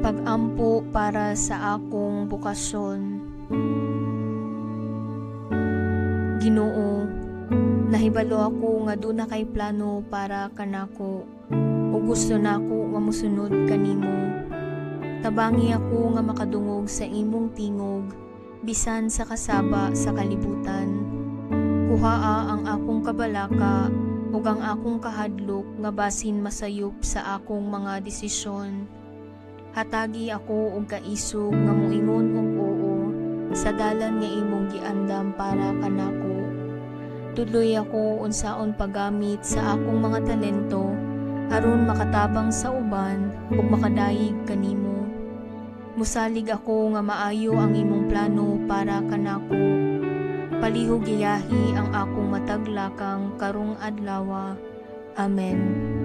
Pag-ampo para sa akong bokasyon. Ginoo, nahibalo ako nga duna kay plano para kanako ug gusto nako nga mosunod kanimo. Tabangi ako nga makadungog sa imong tingog bisan sa kasaba sa kalibutan. Kuhaa ang akong kabalaka ug ang akong kahadlok nga basin masayop sa akong mga desisyon. Hatagi ako og kaisog nga moingon og oo sa dalan nga imong giandam para kanako. Tudloi ako unsaon paggamit sa akong mga talento aron makatabang sa uban ug makadayeg kanimo. Musalig ako nga maayo ang imong plano para kanako. Palihog giyahi ang akong matag lakang karong adlawa. Amen.